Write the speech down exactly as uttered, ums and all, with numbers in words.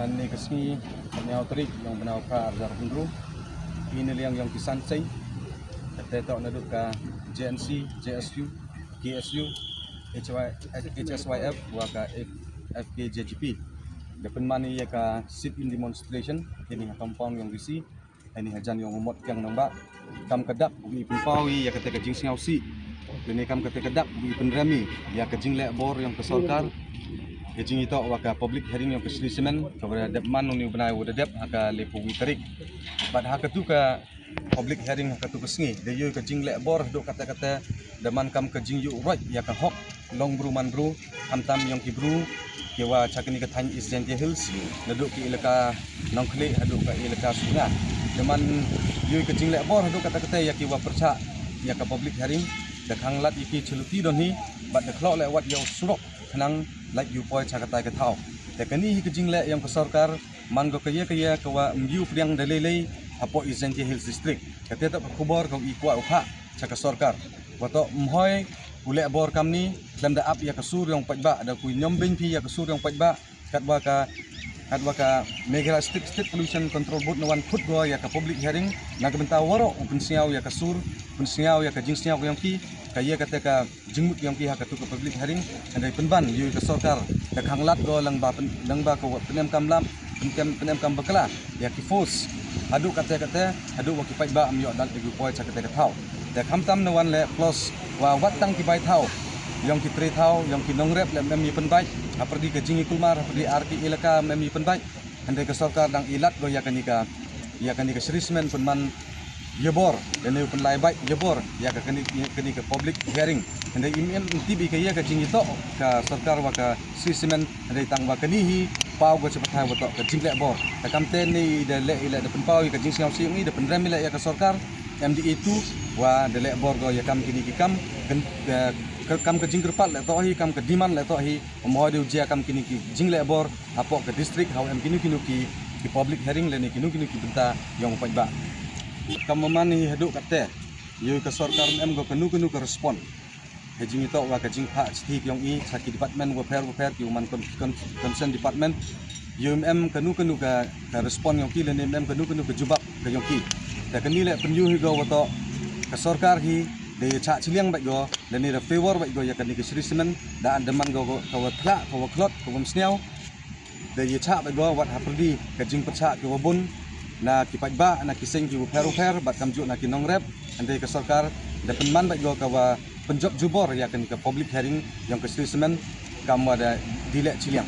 Ane ka sngi, ka hynñiew tarik yong u bnai u phra arhajar arphew hynriew, i na liang yong ki san seng, kata toh naduh ka J N C, J S U, K S U, H Y, H S Y F, wa ka F K J G P. Da pynman ïa ka sit-in demonstration, kini ha compound yong D C, ane hajan yong u Mot Kiang Nangbah. Kam ka dak u i pynpaw ïa kata ka jingsngewsih. Lane kam kata ka dak u i pynrem ïa ka jingleh bor yong ka sorkar. Ka jingïatoh wa ka public hearing yong ka Shree Cement, kaba dep man une u bnai wa da dep ha ka laiphew wi tarik. Bad ha katu ka public hearing ha katu ka sngi, da ïoh ka jingleh bor haduh katta katta, da man kam ka jingïuh roit ïa ka hok long bru man bru, khamtam yong ki bru kiwa cha kani ka thaiñ East Jaintia Hills, naduh ki elaka Nongkhlieh haduh ka elaka Sugna. Da man ïoh ka jingleh bor haduh katta katta ïa kiwa pyrshah ïa ka public hearing, da khang lad ïa ki cha luti don hi, bad da khlok leh wat ïa u surok khnang lait ïa u poi cha katai ka thaw. Te kani hi ka jingleh yong ka sorkar, man ko ka ïa ka ïa kawa ym ju pdiang da lei lei hapoh East Jaintia Hills District. Kata toh ka khubor ka i kwah u phah cha ka sorkar. Wa toh ym hoi u leh bor kamni, khlem da ap ïa ka sur yong paidbah, da ku ñiom beiñ phi ïa ka sur yong paidbah, katwa ka, katwa ka Meghalaya State, State Pollution Control Board na wan khot ko ïa ka public hearing, na ka bynta waroh u pynsngew ïa ka sur, pynsngew ïa ka jingsngew yong ki, ka ïa kata ka jingmut yong ki ha katu ka public hearing, hynrei pynban ïa ka sorkar, da khang lad ko lang ba pyn-, lang ba ka wa pynemkam lam, pynem, pynemkam bakla ïa ki force. Haduh katta katta, haduh wa ki paidbah ym ïoh dal ïa ki poi cha kata ka thaw. Te khamtam na wan leh plus wa wat tang ki bai thaw yong ki trei thaw, yong ki nongrep leh ym em ïa pynbait, ha pyrdi ka jingïakulmar, ha pyrdi ar ki elaka ym em ïa pynbait. Hynrei ka sorkar dang i lad ko ïa kani ka, ïa kani ka Shree Cement pynman ïa bor, lane u pynlai bait ïa bor ïa ka kani, kani ka public hearing. Hynrei im em tip ïa ka ïa ka jingïatoh ka sorkar wa ka Shree Cement, hynrei tang wa kani hi paw ko cha pathai wa toh ka jingleh bor. Te kam te ne i da leh, i leh da pynpaw ïa ka jingsngewsih yong i, da pynrem i leh ïa ka sorkar, M D A two, wa da leh bor ko ïa kam kini ki kam, kan, eh, ka, kam ka jingkyrpad leh toh hi, kam ka demand leh toh hi, ym hoi de u jia kam kini ki jingleh bor hapoh ka district, ha u em kino kino ki, ki public hearing lane kino kino ki bynta yong u paidbah. Kam man hi haduh katte, ïa ka sorkar ym em ko kano kano ka respond. Ka jingïatoh wa ka jingphah shithi yong i cha ki department wapher wapher ki wa man con-, con-, concern department. Ïa ym em kano kano ka, ka respond yong ki lane ym em kano kano ka jubab ka yong ki. Te kani leh pynïoh hi ko wa toh ka sorkar hi da ïa chah chiliang bad ko, lane da favour bad ko ïa kani ka Shree Cement, da an da man ko ka wa thlah, ka wa khlot, ka wa ym sniaw. Da ïa chah bad ko wat ha pyrdi ka jingpyrshah ki wa bun na ki paidbah, na ki seng ki wapher wapher, bad kamjooh na ki nongrep, hynrei ka sorkar da pynman bad ko ka wa pynjop jubor ïa kani ka public hearing yong ka Shree Cement, kam wa da die leh chiliang.